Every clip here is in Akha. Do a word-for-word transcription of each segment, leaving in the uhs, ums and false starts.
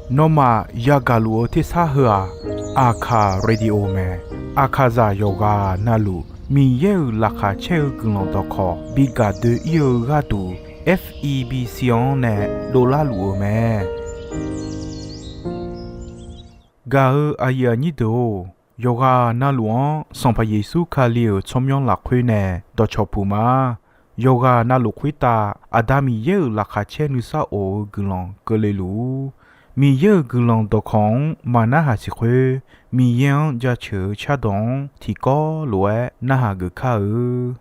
Nawmaf yagaq luf-eu tersar heu-aq, Aqkaq Radio mae. Aqkaqzaq yawqghaq navluf Miqyaer-euq laqkhaq caer-eu guiqlanq dawqkawq bi gaq doe-ir-eu gharduq, F E B C-anr nae dovlar luf-eu mae. Gaq-eu aqyuif aqnyir deuq-or, yawqghaq navluf-anr Sanqpaq Yeqsur Kali-euq tsawrmyanr lafkhoer nae dawqcawq puq ma. Yawqghaq navluf khoertav Aqda Miqyaer-euq laqkhaq caer nuisar of-eu guiqlanq keuvle luf-ur. Miqyaer-euq guiqlanq dawqkawq-anr maqnarhaq siq khoer, Miqyaer-anr jaceuq-eu cardawq-anr tiqkawv lof-aer narhaq geuf kar-eu.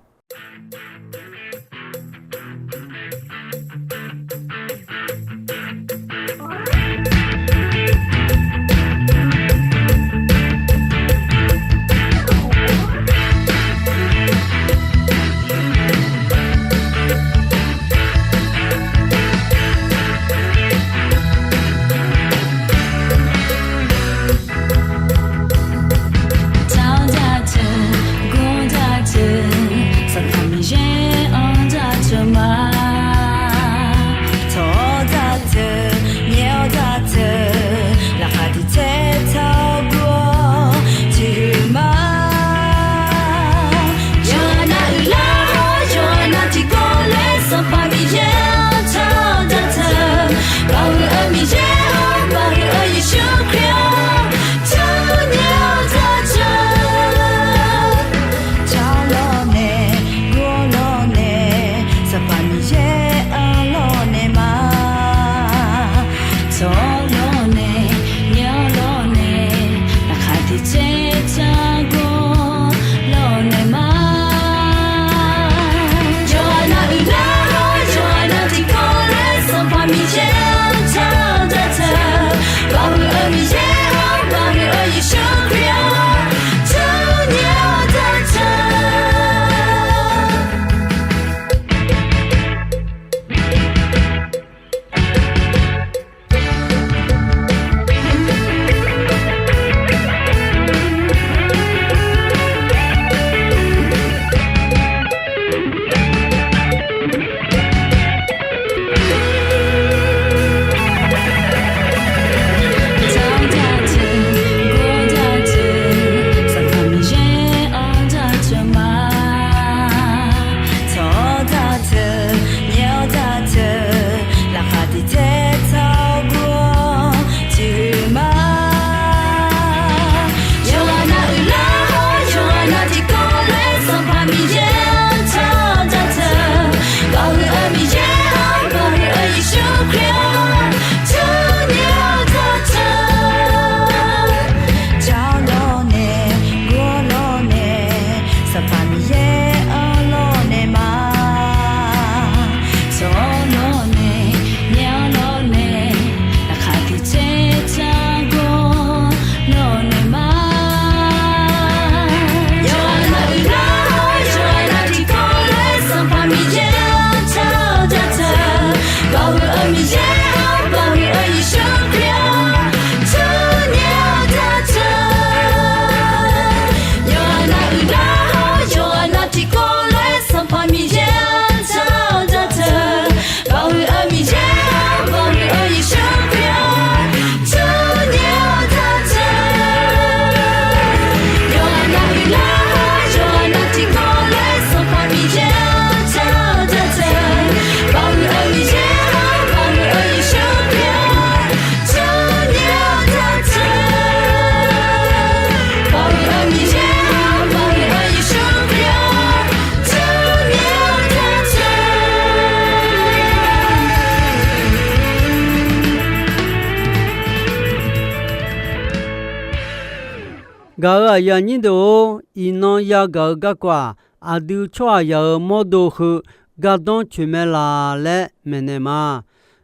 Gaq-euq aqyuif aqnyir deuq-or, iqnan yagaq-eu garkawv-aq, aqdui tsawrhaqzaq-euq mawrdo heu gardanr coeq mae laq laer maeqnaeq ma.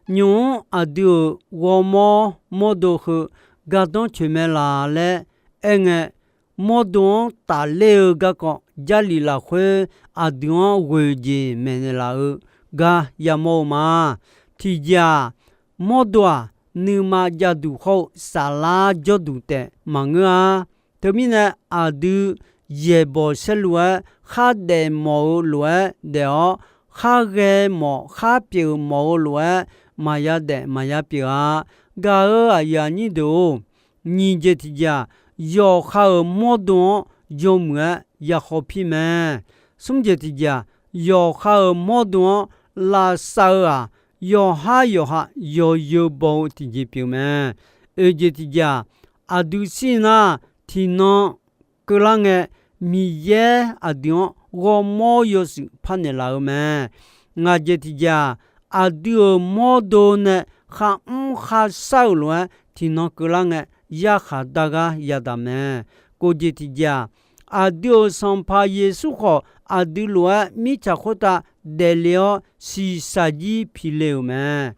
Nymq-mr aqdui-euq ghawrmawr mawrdo heu gardanr coeq mae laq laer aerngae, mawrdo-anr tafler-eu garkawv Jarlif lafkhoer aqdui-anr ghoeq jeq maeqnaeq laf-eu gar yamawr-eu ma. Tiqjeq-aq, mawrdo-aq, nuima jav duq hawr-eu saflar jawrduq taef maqngeur-a. Teumirnae, aqdui yaeqbawq saerlu-aer khardaef mawf-eu lof-aer daef-awr, kharghae mawf kharpyeuf mawf-eu lof-aer maqya daef maqya pyeuf-a. Gaq-euq aqyuif aqnyir deuq-or, nyiq jeq tiq jeq-aq, yawqha-euq mawrdo-anr yawmuiq-aer ya khawpir mae. Smr jeq tiq jeq-aq, yawqha-euq mawrdo-anr lavsav-eu-aq, yawqhar yawqha yawzeu baw-eu tiqjeq pyeuf mae. Oeq jeq tiq jeq-aq, aqdui shir nar, tiqnan keuvlar ngae, Miqyaer aqdui-anr ghawrmawr yawshuif parnaeq laf-eu mae. Ngaq jeq tiq jeq-aq, aqdui-euq mawrdo nae kharmr kharshar-euq lof-aer tiqnan keuvlar ngae, yarkhaq dar gar yadaq mae. Kof jeq tiq jeq-aq, aqdui-euq Sanqpaq Yeqsur khawf, aqdui lof-aer mirtsaq khoertav daefle-awr, shiqshaq jir piqle-euq mae.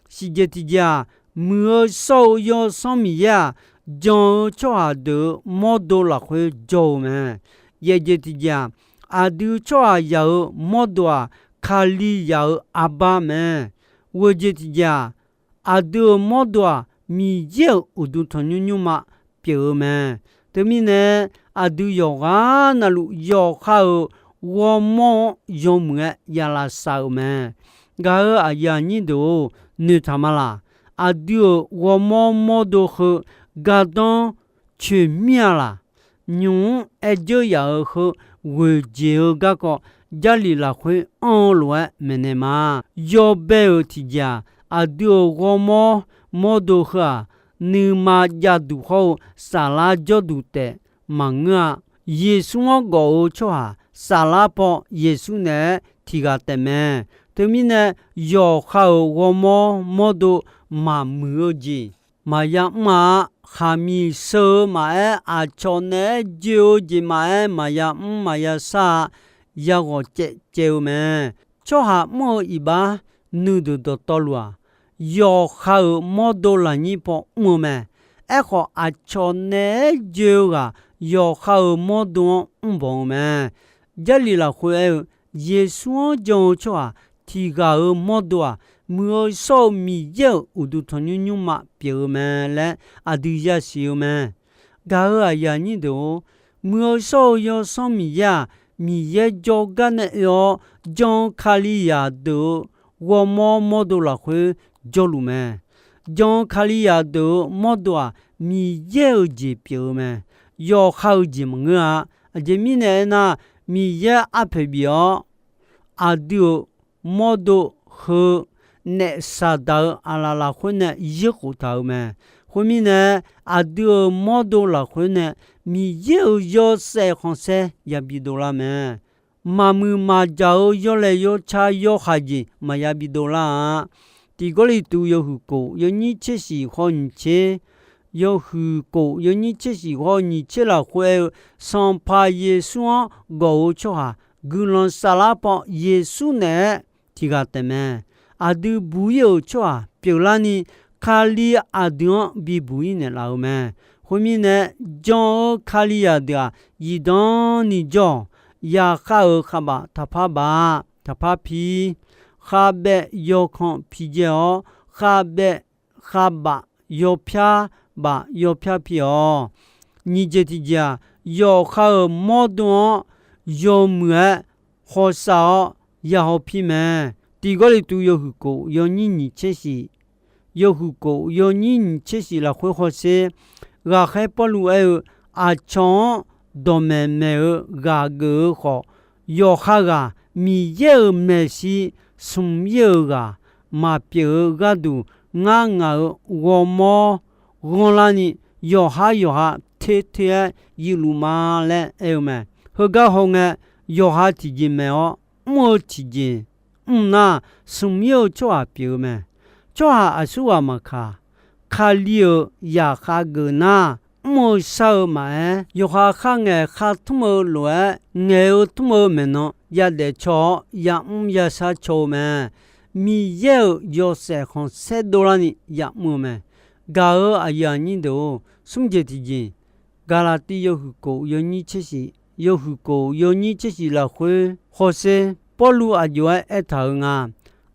Shif jeq tiq jeq-aq, muiq-eu shawr-eu Yawsanr Miqyaer-aq, jan-eu tsawrhaq deuq-euq mawrdo lafkhoer jawr-eu mae. Yaef jeq tiq jeq-aq, aqdui tsawrhaqzaq-euq mawrdo-aq, Kalizaq-euq arbar mae. Ghoeq jeq tiq jeq-aq, aqdui-euq mawrdo-aq, Miqyaer-euq uqduq tanqnymr nymrma pyeuf-eu mae. Teumirnae, aqdui yawqghaq navluf yawqha-euq ghawrmawr-anr yawmuiq-aer ya lavsav-euq mae. Gaq-euq aqyuif aqnyir deuq-or, noeqtaq ma laq. Aqdui-euq ghawrmawr mawrdo heu gardanr coeqmir-a laq. Nymq-mr aer dzeur yaf-euq heu ghoeq jeq-eu garkawv Jarlif lafkhoer anr-eu lof-aer maeqnaeq ma. Yawbae-euq tiq jeq-aq, aqdui-euq ghawrmawr mawrdo heu-aq, nuima jav duq hawr-eu saflar jawrduq taef maqngeur-a. Yeqsur-anr gawf-eu tsawrhaq saflar paw Yeqsur naeq-aer tiq ghaq taef mae. Teumirnae, yawqha-euq ghawrmawr mawrdo maqmuiq-eu jeq maqya mr-a. Khaqmiq sheu-eu maqaer, aqcawq naeq-aer joe-eu jeq maqaer, maqya mr maqya shar-a. Yaghawq caev caev-eu mae. Tsawrhaq mr-eu iqbax nuideuq dawqtawvluf-aq, yawqha-euq mawrdo lafnyir paw mr-eu mae. Aerkhawf, aqcawq naeq-aer joe-eu ghaq yawqha-euq mawrdo-anr mrbanq-eu mae. Jarlif lafkhoer aer-eu, Yeqsur-anr jan-eu tsawrhaq tiq ghaq-euq mawrdo-aq, muiq-eu shawr-eu Miqyaer-euq uqduq tanqnymr nymrma pyeuf-eu mae laer aqdui yasiq-eu mae. Gaq-euq aqyuif aqnyir deuq-or, muiq-eu shawr-eu Yawsanr Miqyaer-aq, Miqyaer jawrgar nae oe-awr, jan-eu Kalizaq deuq-euq ghawrmawr mawrdo lafkhoer jawrluf mae. Jan-eu Kalizaq deuq-euq mawrdo-aq, Miqyaer-euq jeq pyeuf-eu mae. Yawqha-euq jeq maqngeur-a. Aqjeq mirnae aernar, Miqyaer arpoeq bif-awr, aqdui-euq mawrdo heu naef Saqdaq-euq aqlaf lafkhoer nae yeurkhof taq-euq mae. Khoermirnae, aqdui-euq mawrdo lafkhoer nae Miqyaer-euq yawshaef khanqsaer yabi dovlar mae. Maqmuiq maqjaq-eu yawlaeq yawcar yawhaq jeq maqya bi dovlar-a. Tiq Gawrliqtu yawhuiq kof yawnyir tser shif haw nyiq tser, yawhuiq kof yawnyir tser shif haw nyiq tser lafkhoer aer-eu, Sanqpaq Yeqsur-anr gawq-eu tsawrhaq guiqlanq saflar paw Yeqsur naeq-aer tiq ghaq taef mae. Aqdui buq-ir-euq tsawrhaq pyeuflarni, Kali aqdui-anr bibuq-ir naeqlaf-eu mae. Khoermirnae, jan-eu Kalizaq deuq-aq, zifdan ni jawr-awq. Yaqkhav-euq khavbaf taqpar baf, taqpar pi. Khavbaef yawkan pijae-awr, khavbaef khavbaf yawpyar baf yawpyar pi-awq. Nyiq jeq tiq jeq-aq, yawqha-euq mawrdo-anr yawmuiq-aer hawsav-awr yahaw pir mae. Tiq Gawrliqtu yawhuiq kof yawnyir nyiq tser shif, yawhuiq kof yawnyir nyiq tser shif lafkhoer hawsher. Ghaqkhaer Pawrluv aer-eu, aqcawq-anr dawqmaeq maeq-eu ghaq geuf-eu khawf, yawqha ghaq Miqyaer-euq maeqshi smq-ir-euq ghaq maqpyeuf-eu gharduq, ngar ngaq-euq ghawrmawr ghanrlarni, yawqhar yawqha ter ter-aer yufluf ma laer aer-eu mae. Heugar hawngae, yawqha tiqjeq maeq-awr mr-eu tiqjeq mr nar, smq-ir-eu tsawrhaq pyeuf-eu mae. Tsawrhaq aqsurghaq maqkaq, Kali-euq zaqkhav geuf nar, mr-eu shar-eu maqaer, yawqha kharngaeq khartmr-eu lof-aer, ngaeq-eu tmr-eu maeqnan yadaef caw-awr, yamr yashar caw-eu mae. Miqyaer-euq yawshaef khanqsaer dovlarni yamr-eu mae. Gaq-euq aqyuif aqnyir deuq-or, smr jeq tiqjeq, Gaqlaqtiv yawhuiq kof yawnyir tser shif, yawhuiq kof yawnyir tser shif lafkhoer hawsher. Pawrluv aqjox-aer aertaq-euq nga,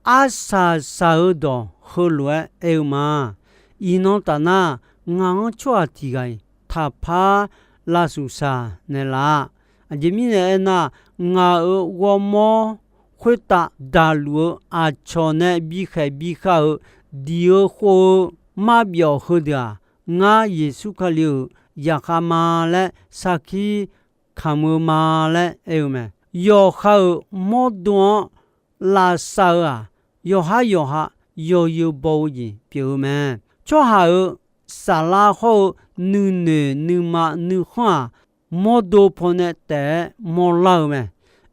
arsaq saq-eu dawq heulof-aer aer-eu ma. Iqnan tafnar, ngaq-anr tsawrhaq tiq ghaq-iq taqpar lavshuif shaq naeqlaf-a. Aqjeq mirnae aernar, ngaq-euq ghawrmawr khoertav daqluf-eu aqcawq nae bikhaeq bikhav-euq diq-eu khov-eu marbyawf heudeuq-aq, ngar Yeqsur Kali-euq zaqkhav ma laer sarkir kamq-eu ma laer aer-eu mae. Yawqha-euq mawrdo-anr lavsav-eu-aq, yawqhar yawqha yawzeu baw-eu jeq pyeuf-eu mae. Tsawrhaq-euq saflar hawr-eu nuinoeq nuima nuikhanr-aq, mawrdo pawnae taef-aer mawrlar-eu mae.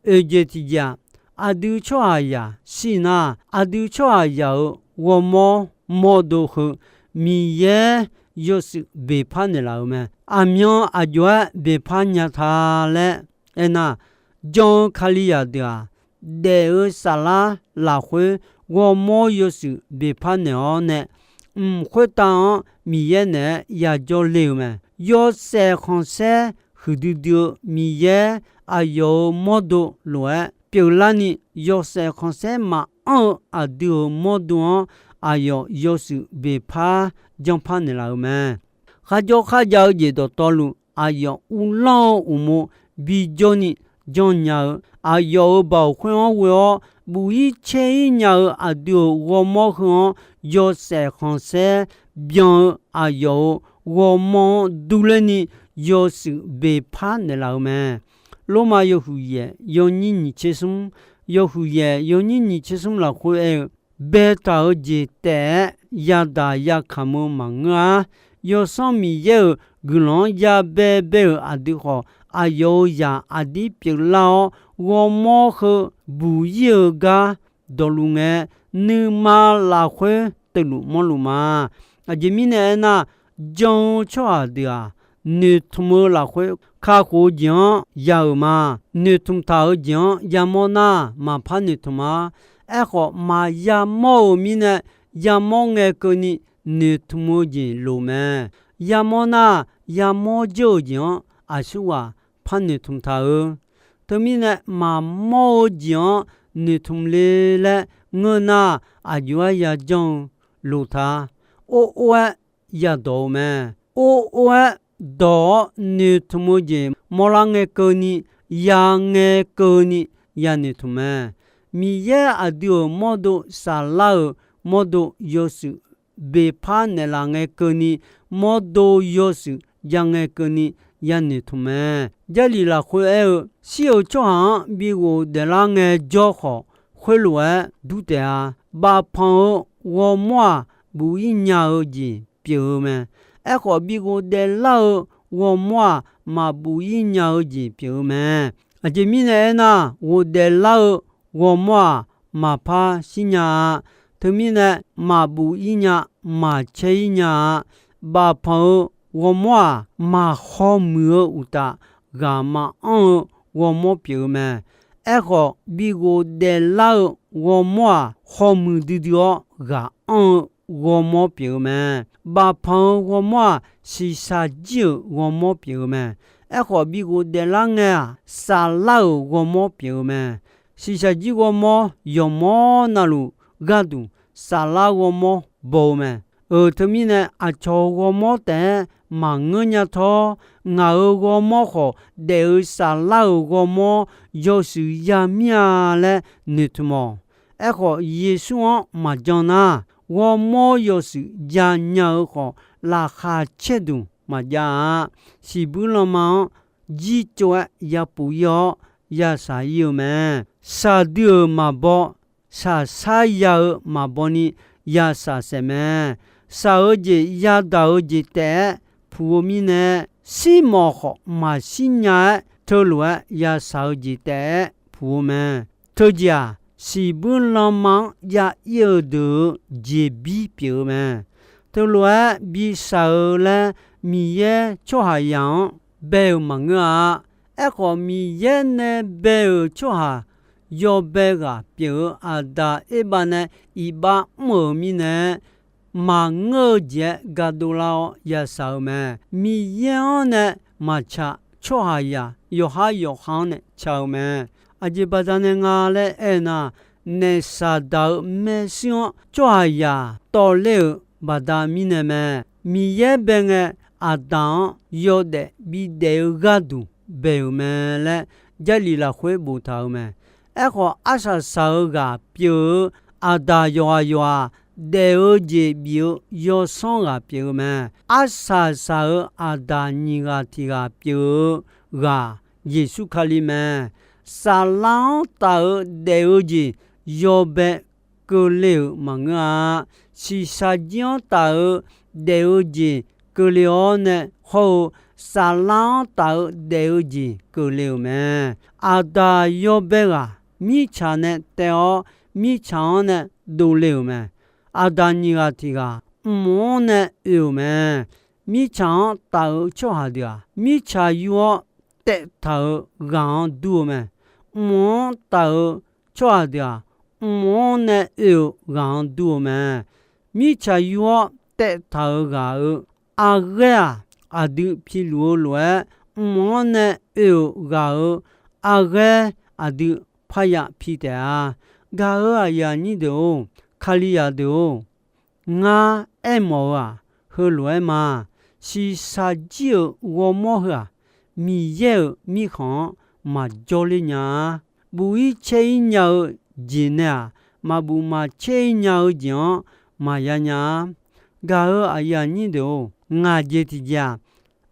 Oeqjeq tiqjeq-aq, aqdui tsawrhaqzaq shir nar, aqdui tsawrhaqzaq-euq ghawrmawr mawrdo heu Miqyaer yawshuif beqpar naeqlaf-euq mae. Aqmyan aqjox-aer beqpar nya ta laer aernar, jan-eu Kalizaq deuq-aq, daef-eu saflar lafkhoer ghawrmawr yawshuif beqpar naeq-awr nae, mq khoertav-anr Miqyaer naeq-aer yajawr le-euq mae. Yawshaef khanqsaer huiqdui dui-eu Miqyaer aqyawf-euq mawrdo lof-aer pyeuflarni, yawshaef khanqsaer maqanr-eu aqdui-euq mawrdo-anr aqyawf yawshuif beqpar janrpar naeqlaf-euq mae. Kharjawr kharjav-eu jeq dawqtawvluf, aqyawf uvlanr-eu uqmov bijawrni janrnya-eu, aqyawf-euq baoq khoer-anr ghoe-awr buf-ir caer-ir nya-eu aqdui-euq ghawrmawr heu-anr yawshaef khanqsaer byan-eu aqyawf-euq ghawrmawr-anr durler ni yawshuif beqpar naeqlaf-eu mae. Lormav yawhuiq yaeq yawnyir nyiq tser smr, yawhuiq yaeq yawnyir nyiq tser smr lafkhoer aer-eu, baetaq-eu jeq taef-aer yadaq yakamq-eu maqngeur-ar. Yawsanr Miqyaer-euq guiqlanq-anr yabae bae-euq aqdui khawf, aqyawf-euq zaq aqdir pyeuflar-awr, ghawrmawr heu buq-ir-eu gar dawqluf ngae, nuima lafkhoer teuluf mawrluf ma. Aqjeq mirnae aernar, jan-eu tsawrhaq deuq-aq, noeqtmq-eu lafkhoer kakhof-eu jeq-anr ya-euq ma. Noeqtmq taq-eu jeq-anr yamawr nar, maqpar noeqtmq-ar. Aerkhawf, maqya mawr-euq mirnae, yamawr ngae keuvni noeqtmq-eu jeq loq mae. Yamawr nar, yamawr dzeur-euq jeq-anr aqsurghaq par noeqtmq taq-eu. Teumirnae, maqmawr-eu jeq-anr noeqtmq le laer ngeur nar, aqjox-aer yajanr-eu loq ta. Or or-aer yadawq-eu mae. Or or-aer dawq-awr noeqtmq-eu jeq mawrlar ngae keuvni, ya ngae keuvni ya noeqtmq mae. Miqyaer aqdui-euq mawrdo saflar-euq mawrdo yawshuif beqpar naeqlaf ngae keuvni, mawrdo yawshuif ya ngae keuvni ya noeqtmq mae. Jarlif lafkhoer aer-eu, shir-euq tsawrhaq-anr bi ghofdaef lar ngae jawr khawf, khoerlof-aer dur taef-a. Bafpanq-eu ghawrmawr-aq, buf-ir nya-eu jeq pyeuf-eu mae. Aerkhawf, bi ghofdaef lar-eu ghawrmawr-aq, maqbuf-ir nya-eu jeq pyeuf-eu mae. Aqjeq mirnae aernar, ghofdaef lar-eu ghawrmawr-aq, maqpar shir nya-a. Teumirnae, maqbuf-ir nya, maqcaer-ir nya-a. Bafpanq-eu ghawrmawr-aq, maqhaw muiq-eu uqtaf, ghaq maqanr-eu ghawrmawr pyeuf-eu mae. Aerkhawf, bi ghofdaef lar-eu ghawrmawr-aq, haw muiq duidui-awr ghaq anr-eu ghawrmawr pyeuf-eu mae. Bafpanq-eu ghawrmawr-aq, shiqshaq jir-euq ghawrmawr pyeuf-eu mae. Aerkhawf, bi ghofdaef lar ngae-aq, saflar-euq ghawrmawr pyeuf-eu mae. Shiqshaq jir ghawrmawr yawqmawr navluf gharduq saflar ghawrmawr baw-eu mae. Euq teumirnae, aqcawq-euq ghawrmawr taef-aer maqngeur nya tawr, ngaq-euq ghawrmawr khawf daef-eu saflar-euq ghawrmawr yawshuif ya mir-a laer noeqtmq-awq. Aerkhawf, Yeqsur-anr maqjan nar, ghawrmawr yawshuif ya nya-eu khawf, laqkhaq caerduq maqjav-a. Siqbuir lanma-anr jircov-aer yapuf-ir-awr yashaq-ir-eu mae. Shaqdui-euq maqbaw, shaqshar ya-eu maqbaw ni yashaq saef mae. Shaq-eu jeq yadaq-eu jeq taef-aer puq-eu mirnae, shirmawf khawf maqshir nya-aer teulof-aer yashaq-eu jeq taef-aer puq-eu mae. Teujeq-aq, siqbuir lanma-anr jav-ir-eu deuq-euq jeqbir pyeuf-eu mae. Teulof-aer bishaq-eu laer Miqyaer tsawrhaqzaq-anr bae-euq maqngeur-a. Aerkhawf, Miqyaer nae bae-euq tsawrhaq yawbae ghaq pyeuf-eu Aqdaq Erbav nae iqbax mr-euq mirnae, maqngeur-eu jeq-aer ga dovlar-awr yashaq-eu mae. Miqyaer-anr nae maqtsaq, tsawrhaqzaq yawqhar yawqha-anr nae ca-eu mae. Aqjeq baqdanae nga laer aernar, naef Saqdaq-euq maershuir-anr tsawrhaqzaq tawvler-euq baqda mirnae mae. Miqyaer bae ngae, Aqdaq-anr yawdaef bidaef-eu gharduq bae-euq mae laer Jarlif lafkhoer boftaq-euq mae. Aerkhawf, arsaq saq-eu ghaq pyeuf-eu Aqdaq yawqghaq yawqghaq daef-eu jeq bif-eu yawsanr ghaq pyeuf-eu mae. Arsaq saq-euq Aqdaq nyiq ghaq tiq ghaq pyeuf-eu ghaq Yeqsur Kali mae. Saflar-anr taf-eu daef-eu jeq yawbae keuvle-euq maqngeur-a. Shiqshaq jir-anr taf-eu daef-eu jeq keuvle-awr nae hawr-eu, saflar-anr taf-eu daef-eu jeq keuvle-euq mae. Aqdaq yawbae ghaq mirtsaq nae taev-awr, mirtsaq-anr nae dovle-euq mae. Aqdaq nyiq ghaq tiq ghaq mq-anr nae oe-euq mae. Mirtsaq-anr taf-eu tsawrhaq deuq-aq, mirtsaq yur-awr taev taq-euq ghaq-anr dur-eu mae. Mq-anr taf-eu tsawrhaq deuq-aq, mq-anr nae oe-euq ghaq-anr dur-eu mae. Mirtsaq yur-awr taev taq-euq ghaq-euq arghaer-aq, aqdui piluf-eu lof-aer, mq-anr nae oe-euq ghaq-euq arghaer aqdui parya pi taef-a. Gaq-euq aqyuif aqnyir deuq-or, Kalizaq deuq-or, ngar aermawf-eu-aq, heulof-aer ma. Shiqshaq jir-euq ghawrmawr heu-aq, Miqyaer-euq mirkhanq-anr maqjawr ler nya-a. Buf-ir caer-ir nya-eu jeq nae-aq, maqbuf maqcaer-ir nya-eu jeq-anr maqya nya-a. Gaq-euq aqyuif aqnyir deuq-or, ngaq jeq tiqjeq-aq,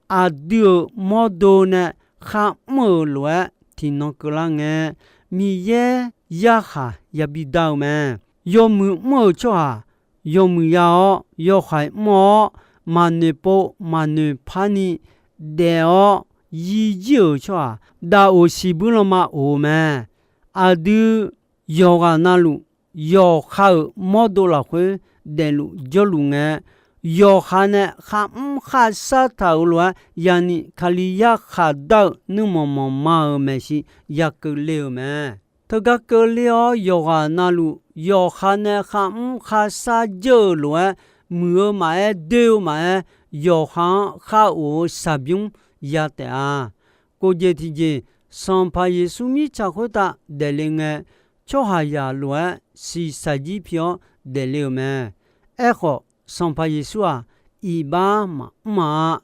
aqdui-euq mawrdo nae kharmr-euq lof-aer tiqnan keuvlar ngae, Miqyaer yarkhaq yabi dar-eu mae. Yawmuiq mr-euq tsawrhaq yawmuiq ya-awr, yawhaiq mr-awr, maqnoeq pov maqnoeq parni daef-awr yir jir-euq tsawrhaq, daqoq siqbuir lanma of-eu mae. Aqdui yawqghaq navluf, yawqha-euq mawrdo lafkhoer daefluf jawrluf ngae, yawqha nae kharmr kharshar taq-euq lof-aer yani Kali yarkhaq dar-eu nuirmanq manqma-euq maeqshi ya keuvle-euq mae. Teugar keuvle-awr yawqghaq navluf, yawqha nae kharmr kharshar jeur-euq lof-aer, muiq-eu maqaer, doer-eu maqaer, yawqha-anr khar of-eu shaqbymr ya taef-a. Kof jeq tiqjeq, Sanqpaq Yeqsur mirtsaq khoertav daefle ngae, tsawrhaqzaq lof-aer shiqshaq jir pi-awr daefle-euq mae. Aerkhawf, Sanqpaq Yeqsur-aq, iqbax maqmr-a.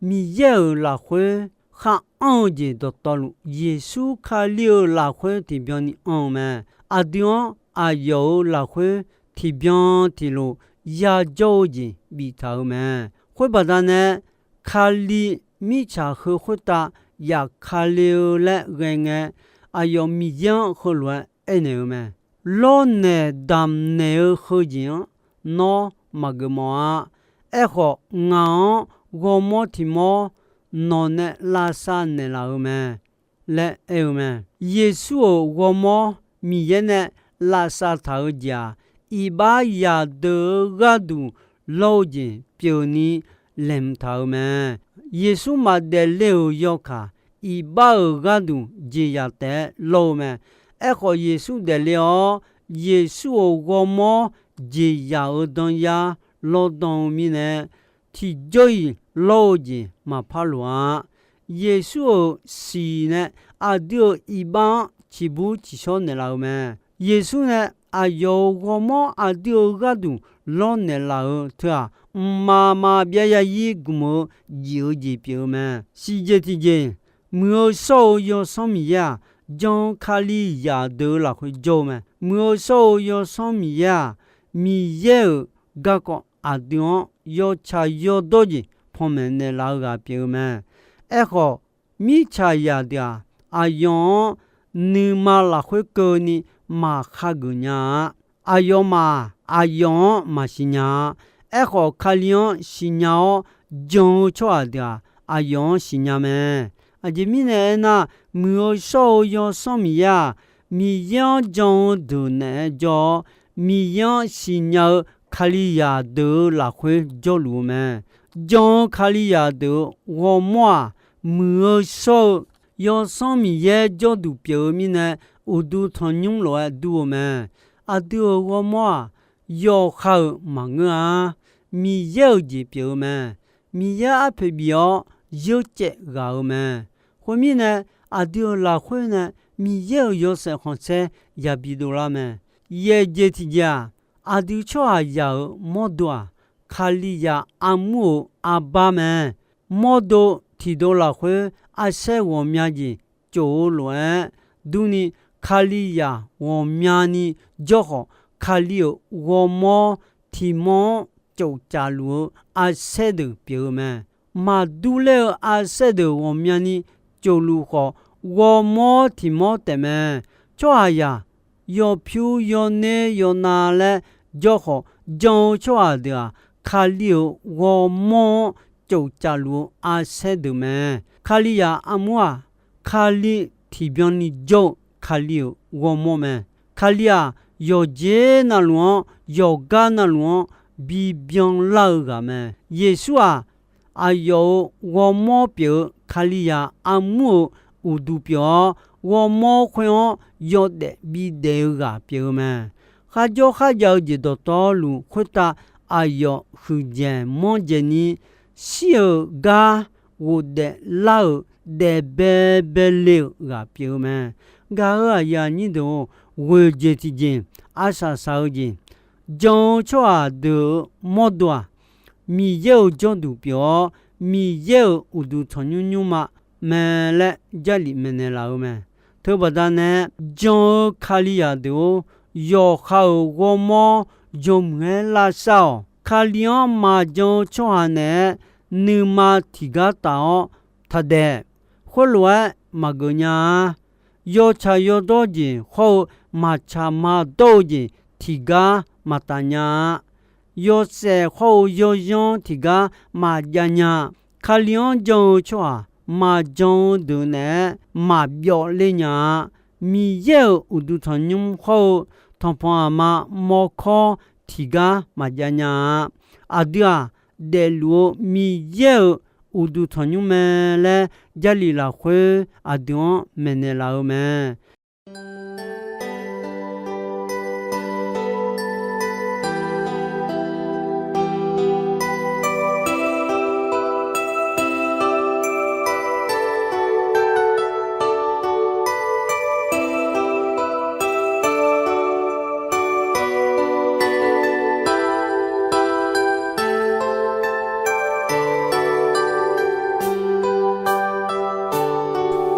Miqyaer-euq lafkhoer khar anr-eu jeq dawqtawvluf, Yeqsur Kali-euq lafkhoer tiqbyan ni anr-eu mae. Aqdui-anr aqyawf-euq lafkhoer tiqbyan tiqlof yajawr-eu jeq biftaq-euq mae. Khoer baqdanae, Kali mirtsaq heu khoertav yaf Kali-eu laer ghae ngae, aqyawf Miqyaer-anr heulof-aer aernaeq-eu mae. Lawrnaeq damqnaeq-eu heujeq-anr nawr maqgeuf mawf-a. Aerkhawf, ngaq-anr ghawrmawr tiq mawr nawq nae lavsav naeqlaf-eu mae laer aer-eu mae. Yeqsur-euq ghawrmawr Miqyaer nae lavsav taq-eu jeq-aq, iqbax yaqdeuq-eu gharduq lawr-eu jeq pyeufni laeqhmq taq-euq mae. Yeqsur maqdaef le-euq yawkaq, iqbax-euq gharduq jeqzaq taef-aer lawr-eu mae. Aerkhawf, Yeqsur daefle-awr, Yeqsur-euq ghawrmawr jeqzaq-euq danyar lawrdan-eu mirnae, tiqjawr-iq lawr-eu jeq maqpar loq-a. Yeqsur-euq siq nae aqdui-euq iqbax-anr ciqbur ciqshawr naeqlaf-eu mae. Yeqsur nae aqyawf-euq ghawrmawr aqdui-euq gharduq lawrnaeq laf-eu teu-aq, mqmaq maqbyav yazir gmq-eu jif-eu jeq pyeuf-eu mae. Siqjeq tiqjeq, Muiq-eu shawr-eu Yawsanr Miqyaer-aq, jan-eu Kalizaq deuq-eu lafkhoer jawr-eu mae. Muiq-eu shawr-eu Yawsanr Miqyaer-aq, Miqyaer-euq garkawv aqdui-anr yawtsaq yawdawr jeq panmaeq naeqlaf-eu ghaq pyeuf-eu mae. Aerkhawf, mirtsaqzaq deuq-aq, aqyawf-anr nuima lafkhoer keuvni maqkhageuf nya-a. Aqyawfmaf aqyawf-anr maqsiq nya-a. Aerkhawf, Kali-anr siqnya-awr jan-eu tsawrhaq deuq-aq, aqyawf-anr siqnya mae. Aqjeq mirnae aernar, Muiq-eu shawr-eu Yawsanr Miqyaer-aq, Miqyaer-anr jan-eu deuq naeq-aer jawr-awr, Miqyaer-anr siqnya-eu Kalizaq deuq-eu lafkhoer jawrluf-eu mae. Jan-eu Kalizaq deuq-eu ghawrmawr-aq, Muiq-eu shawr-eu Yawsanr Miqyaer jawrduq pyeuf-eu mirnae, uqduq tanqnymr lof-aer dur-eu mae. Aqdui-euq ghawrmawr-aq, yawqha-euq maqngeur-a. Miqyaer-euq jeq pyeuf-eu mae. Miqyaer arpoeq bif-awr yeurcaev ghaq-eu mae. Khoermirnae, aqdui-euq lafkhoer nae Miqyaer-euq yawshaef khanqsaer yabi dovlar mae. Yaeq jeq tiqjeq-aq, aqdui tsawrhaqzaq-euq mawrdo-aq, Kalizaq armur-euq arbar mae. Mawrdo tiqdov lafkhoer arsaer ghawqmya jeq tsof-eu lof-aer durni, Kalizaq ghawqmyani jawr khawf, Kali-euq ghawrmawr tiq mawr-anr cof caf luf-eu arsaer deuq pyeuf-eu mae. Maqdur ler-eu arsaer deuq ghawqmyani cof luf khawf, ghawrmawr tiq mawr taef mae. Tsawrhaqzaq yawpyur yawner yawnav laer jawr khawf, jan-eu tsawrhaq deuq-aq, Kali-euq ghawrmawr-anr cof caf luf-eu arsaer deuq mae. Kalizaq armur-aq, Kali tiqbyan ni jawr-eu Kali-euq ghawrmawr mae. Kali-aq, yawqjeq navluf-anr, yawqgar navluf-anr bibyan lar-eu ghaq mae. Yeqsur-aq, aqyawf-euq ghawrmawr pyeuf-eu Kalizaq armur-euq uqduq pyeuf-awr, ghawrmawr khoer-anr yawdaef bidaef-eu ghaq pyeuf-eu mae. Kharjawr kharjav-eu jeq dawqtawvluf khoertav aqyawf huiqdzaeq manrdzaeq ni, shir-euq gar ghofdaef lar-euq daef baebae le-euq ghaq pyeuf-eu mae. Gaq-euq aqyuif aqnyir deuq-or, ghoeq jeq tiqjeq, arsaq saq-eu jeq, jan-eu tsawrhaq deuq-euq mawrdo-aq, Miqyaer-euq jawrduq pyeuf-awr, Miqyaer-euq uqduq tanqnymr nymrma mae laer Jarlif maeqnaeq laf-eu mae. Teubaqda nae, jan-eu Kalizaq deuq-or, yawqha-euq ghawrmawr yawmuiq-aer lavshar-awq. Kali-anr maqjan-eu tsawrhaq naeq-aer nuima tiqgar taf-awr taqdaef. Khoerlof-aer maqgeuf nya-a. Yawtsaq yawdawr jeq hawr-eu maqtsaq maqdawr-eu jeq tiqgar maqtaf nya-a. Yawshaef hawr-eu yawzanr tiqgar maqjav nya-a. Kali-anr jan-eu tsawrhaq maqjan-eu deuq naeq-aer maqbyawf ler nya-a. Miqyaer-euq uqduq tanqnymr hawr-eu tanqpanq aqma mawrkawr tiqgar maqjav nya-a. Aqdui-aq, daefluf-eu Miqyaer-euq uqduq tanqnymr mae laer Jarlif lafkhoer aqdui-anr maeqnaeq laf-eu mae.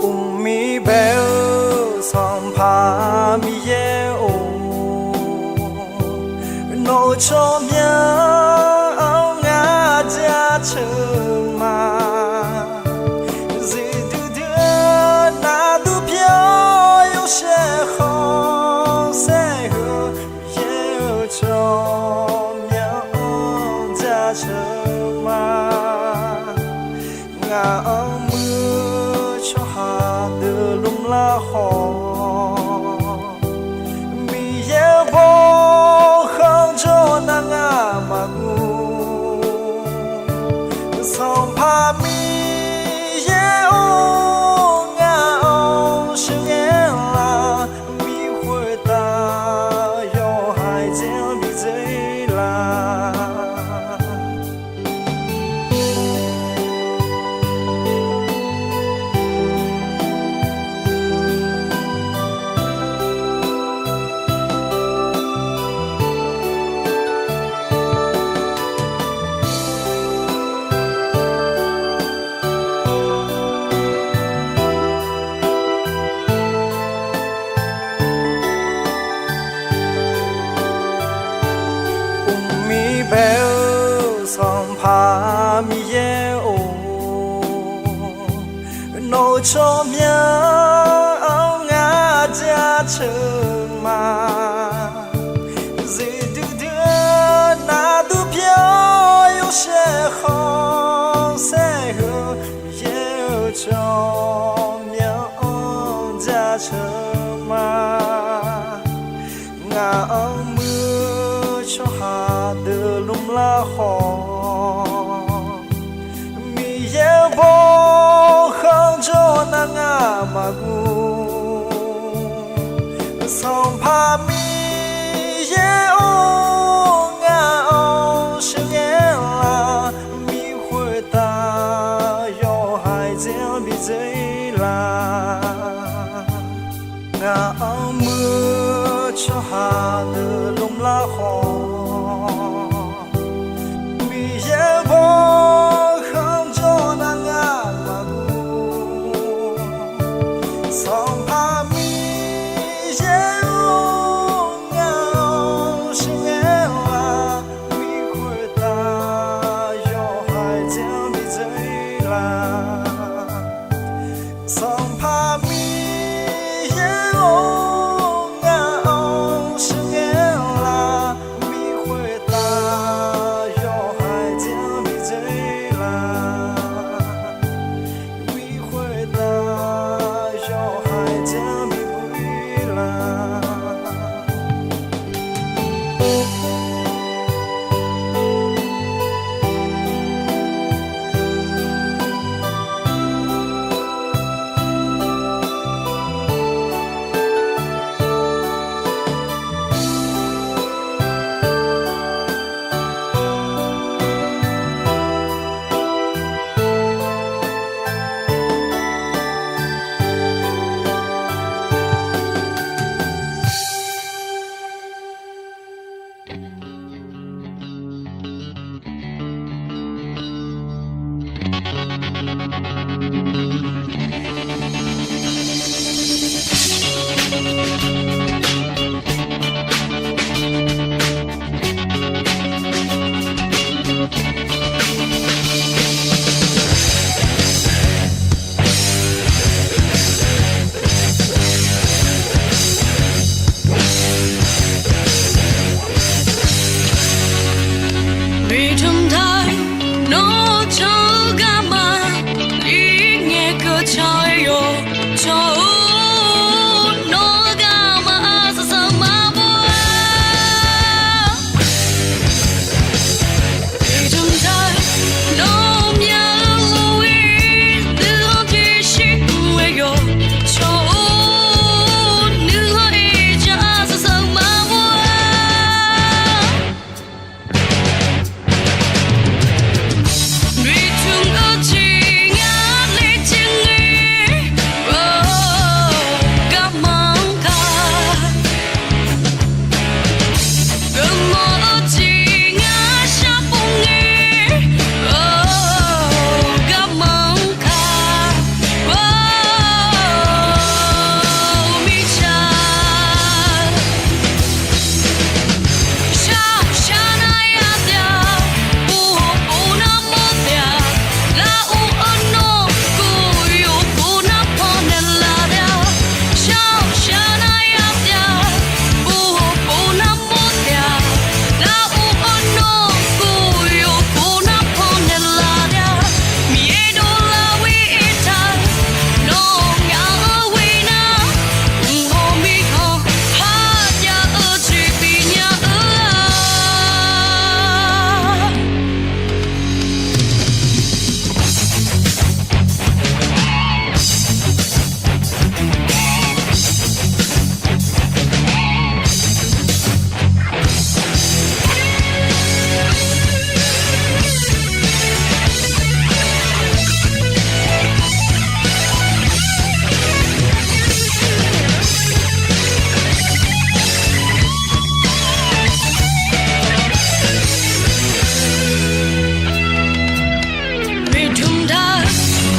Uqmir bae-eu Sanqpaq Miqyaer-or, nawq-euq tsawrmyanr-anr ngar jaceuq ma. Zifduidui-eu navdur pyawr yawshaef khanqsaer-eu, Miqyaer-euq tsawrmyanr-anr jaceuq ma. Ngaq-anr muiq-eu tsawrhaq deuq lmrlar khawf, Miqyaer-euq bawkhanq jawr nar ngar maqguv. Sanqpaq Miqyaer-or, ngaq-anr sheuqghae lar, mir khoertav yawhaiq dzae-anr bidzae lar. Uqmir bae-eu Sanqpaq Miqyaer-or, nawq-euq tsawrmyanr-anr ngar jaceuq ma. Zifduidui-eu navdur pyawr yawshaef khanqsaer-eu, Miqyaer-euq tsawrmyanr-anr jaceuq ma. Ngaq-anr muiq-eu tsawrhaq deuq lmrlar khawf, Miqyaer-euq bawkhanq jawr nar ngar maqguv. Sanqpaq Miqyaer-or, ngaq-anr sheuqghae lar, mir khoertav yawhaiq dzae-anr bidzae lar. Ngaq-anr muiq-eu tsawrhaq deuq lmrlar khawf, Miqyaer-euq bawkhanq jawr nar ngar maqguv. Sanqpaq Miqyaer Nawr can-eu garma, ir ngae keuv can-aer yawq. Can-or, nawr-eu garma arsaq saq-eu maqbaw-a. Iqjmq taq, nawr myav-eu lof-ir, nuikhanr tiqshir mr-aer yawq. Can-or, nuikhanr-ir ja arsaq saq-eu maqbaw-a. Noeqtmq-eu jeq ngar laejae ngae, garma-anr ka. Geufmawf-eu jeq ngar sharpov ngae, garma-anr ka. Mirtsaq, shar shar nar yar taef-a, pov hawq pov nar mawr taef-a, lar-or arnawr kov yawq pov nar pannaeq laf taef-a. Shar shar nar yar taef-a, pov hawq pov nar mawr taef-a, lar-or arnawr kov yawq pov nar pannaeq laf taef-a. Miqyaer dovlar-ir taq, nawq ngaq-anr ghoe nar, mq hawq mirkhanq kharjav-eu jeq bifnya-eu-a. Noeqtmq taq,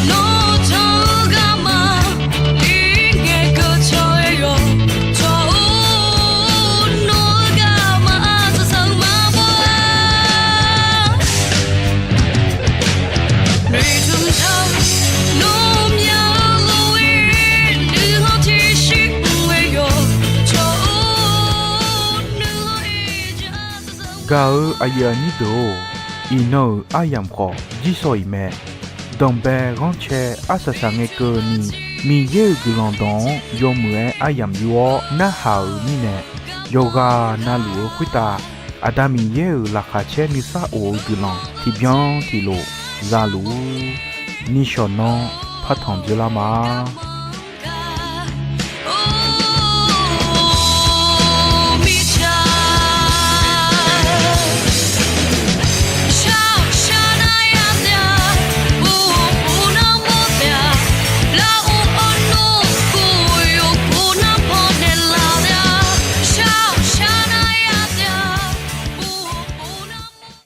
nawr can-eu garma, ir ngae keuv can-aer yawq. Can-or, nawr-eu garma arsaq saq-eu maqbaw-a. Noeqtmq taq, nawr myav-eu lof-ir, nuikhanr tiqshir mr-aer yawq. Can-or, nuikhanr-ir ja arsaq saq-eu. Gaq-eu aqyuif aqnyir deuq-or, iqnan-euq aryamq khawf jirsawq-iq mae. Danqbae ghanrcae arsaq saq ngae keuvni, Miqyaer-euq guiqlanq dawq-anr yawmuiq-aer aryamq yur-awr narhaq-euq mirnae, yawqghaq navluf-eu khoertav Aqda Miqyaer-euq laqkhaq caer nuisar of-eu guiqlanq tiqbyan tiqlof za luf-ur. Nishawq nanr partanq dzeurlar ma.